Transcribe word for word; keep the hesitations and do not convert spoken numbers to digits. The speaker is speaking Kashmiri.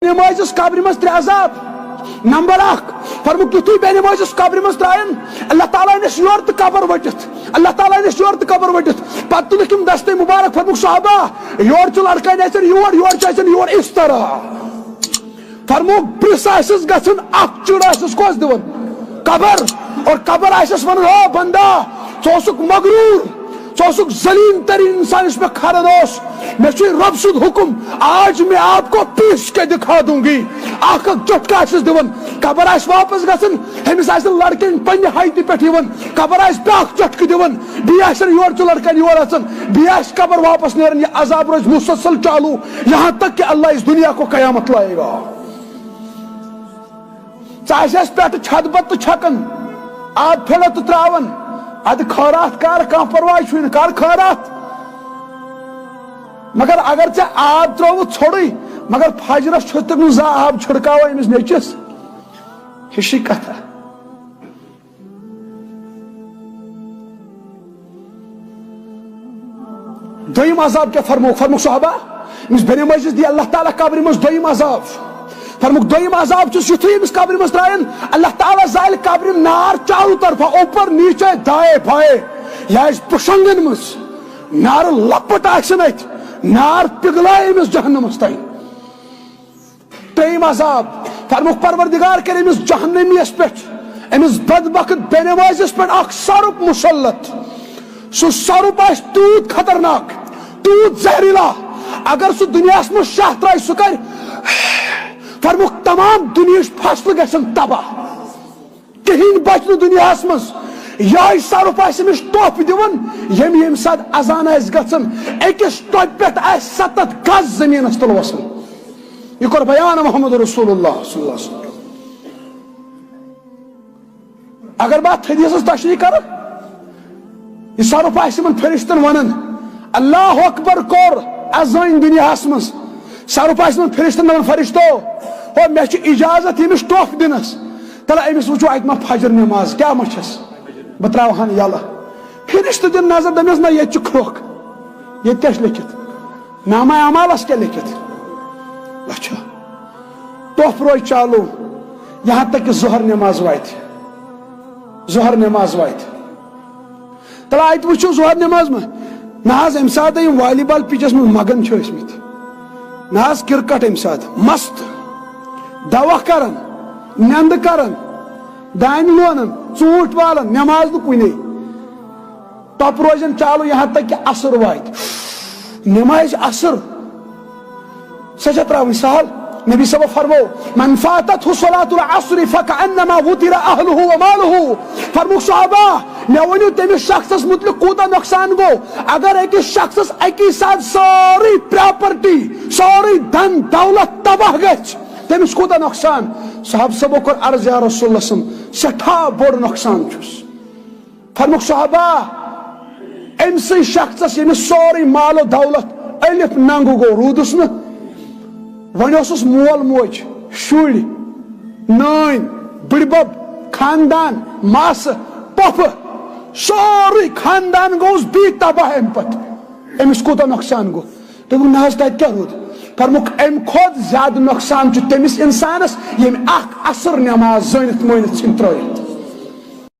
نمازس قبرِ منٛز ترٛےٚ عذاب۔ نمبر اکھ، فرمووُکھ، یُتھُے بے نمازس قبرِ منٛز ترٛایَن، اللہ تعالیٰ نِش یورٕ تہٕ قبر ؤٹِتھ، اللہ تعالیٰ نِش یورٕ تہٕ قبر ؤٹِتھ، پتہٕ تُلُکھ یِم دستَے مُبارک، فرمووُکھ، صحابہ، یورٕ چھُ لڑکہٕ اَتٮ۪ن یور، یورٕ چھُ اَتٮ۪ن یور، اس طرح۔ فرمووُکھ، پرٛژھ آسٮ۪س گژھان، اکھ چِڑ آسٮ۪س کۄس دِوان؟ قبر۔ اور قبر آسٮ۪س ونان، او بندہ، ژٕ اوسُکھ مغرور، ژٕ اوسُکھ ذلیل ترین انسان یُس مےٚ کھران اوس۔ مےٚ چھُے رۄب سُنٛد حُکُم، آج میں آپ کو پیس کے دکھا دوں گی۔ اکھ اکھ جھٹکہٕ آسٮ۪س دِوان۔ قبر آسہِ واپس گژھان، أمِس آسہِ لڑکن پننہِ ہایتہِ پٮ۪ٹھ یِوان۔ قبر آسہِ بیٛاکھ جھٹکہٕ دِوان، بیٚیہِ آسن یورٕ چہِ لڑکن یورٕ اژان، بیٚیہِ آسہِ قبر واپس نیران۔ یہِ عذاب روزِ مسلسل چالو، یہاں تک کہ اللہ اس دنیا کو قیامت لائے گا۔ ژٕ آسٮ۪س پٮ۪ٹھٕ چھت بتہٕ چھکان، آب پھِلہٕ تہٕ تراوان، ادٕ خٲراتھ کر، کانٛہہ پرواے چھُے نہٕ، کر خٲراتھ۔ مگر اگر ژےٚ آب ترٛووُتھ ژھوٚرُے، مگر فجرس چھُتھ نہٕ زانٛہہ آب چھِڑکاوان أمِس نیٚچِس، ہِشی کتھا۔ دوٚیِم عذاب کیٛاہ فرمووُکھ؟ فرمووُکھ، صحابہ، أمِس بے نمٲزِس دی اللہ تعالیٰ قبرِ منٛز دوٚیِم عذاب۔ فرمووُکھ، دوٚیِم عذاب چھُس، یُتھُے أمِس قبرِ منٛز ترٛایَن، اللہ تعالیٰ زالہِ قبرِ نار چاروں طرفہ، اوپر نیچے دائیں بائیں، یہِ آسہِ پُشنٛگن منٛز، نارٕ لپٹ آسن اَتہِ، نار پِگلایہِ أمِس جہنمس تام۔ ترٛیٚیِم عذاب، فرمووُکھ، پروردگار کَرِ أمِس جہنمیَس پٮ۪ٹھ، أمِس بدبخت بے نمازِس پٮ۪ٹھ اکھ سۄرُپھ مُسلط۔ سُہ سۄرُپھ آسہِ تیوٗت خطرناک، تیوٗت زہریلا، اگر سُہ دُنیاہَس منٛز شاہ ترٛایہِ، سُہ کَرِ، فرمووُکھ، تمام دُنیہٕچ فصلہٕ گژھن تباہ۔ کِہیٖنۍ بچہِ نہٕ دُنیاہَس منٛز۔ یِہوٚے سۄرُپھ آسہِ أمِس ٹوٚپھ دِوان، ییٚمہِ، ییٚمہِ ساتہٕ اذان آسہِ گژھان، أکِس ٹوٚپہِ پٮ۪ٹھ آسہِ ستتھ گز زٔمیٖنَس تل وَسان۔ یہِ کوٚر بیان محمد رسول اللہ صلی اللہ علیہ وسلم۔ اگر بہٕ اَتھ حدیثس تشریح کرٕ، یہِ سۄرُپھ آسہِ یِمن فرشتن ونان، اللہ اکبر کوٚر اذان دُنیاہَس منٛز۔ سۄرُپھ آسہِ یِمن فرشتن دپان، فرشتو، ہو، مےٚ چھُ اجازت ییٚمِس ٹوٚپھ دِنس۔ تلہ أمِس وٕچھو اتہِ ما فجر نماز کیٛاہ ما چھس، بہٕ تراوہن یلہٕ۔ فرشتہٕ دِن نظر، دٔپمس، نہ، ییٚتہِ چھُ کھرٛوکھ، ییٚتہِ کیٛاہ چھُ لیٚکھِتھ؟ نامہ اعمالس کیٛاہ لیٚکھِتھ؟ اچھا، ٹوٚپھ روزِ چالو یہاں تک کہ ظہر نماز واتہِ، ظہر نماز واتہِ۔ تلہ اتہِ وٕچھِو ظہر نماز منٛز۔ نہ حظ، امہِ ساتہٕ یِم والی بال پِچس منٛز مگن چھِ ٲسمٕتۍ۔ نہ حظ، کرکٹ امہِ ساتہٕ مست۔ دوا کران، نٮ۪نٛدٕ کران، دانہِ لونان، ژوٗنٛٹھۍ والان، نٮ۪ماز نہٕ کُنے۔ ٹۄپہٕ روزن چالو یہاں تک کہ عصر واتہِ۔ نمازِ عصر سۄ چھےٚ ترٛاوٕنۍ سہل۔ نبی صٲبو فرموو، "من فاتته صلاة العصر فكأنما وتر أهله وماله۔" فرمووُکھ، صحابہ، مےٚ ؤنِو تٔمِس شخصس مُتعلِق کوٗتاہ نۄقصان گوٚو؟ اگر أکِس شخصس اکی ساتہٕ سٲرٕے پراپرٹی، سٲرٕے دن دولت تباہ گژھِ، تٔمِس کوٗتاہ نۄقصان؟ صحابہٕ صٲبو کوٚر عرض، یا رسول اللہ صلی اللہ علیہ وسلم، سٮ۪ٹھاہ بوٚڑ نۄقصان چھُس۔ فرمووُکھ، صحابہ، أمۍ سٕے شخصس ییٚمِس سورُے مال و دولت الف ننگہٕ گوٚو، روٗدُس نہٕ۔ وۄنۍ اوسُس مول موج، شُرۍ، نٲنۍ، بٕڈِبب، خاندان، ماسہٕ، پۄپھٕ، سورُے خاندان گوٚوُس بیٚیہِ تباہ اَمہِ پتہٕ۔ أمِس کوٗتاہ نۄقصان گوٚو؟ دوٚپُکھ، نہ حظ، تَتہِ کیٛاہ روٗد؟ فرمووُکھ، اَمہِ کھۄتہٕ زیادٕ نۄقصان چھُ تٔمِس اِنسانَس، ییٚمۍ اَکھ عصر نٮ۪ماز زٲنِتھ مٲنِتھ ژھٕنۍ ترٛٲوِتھ۔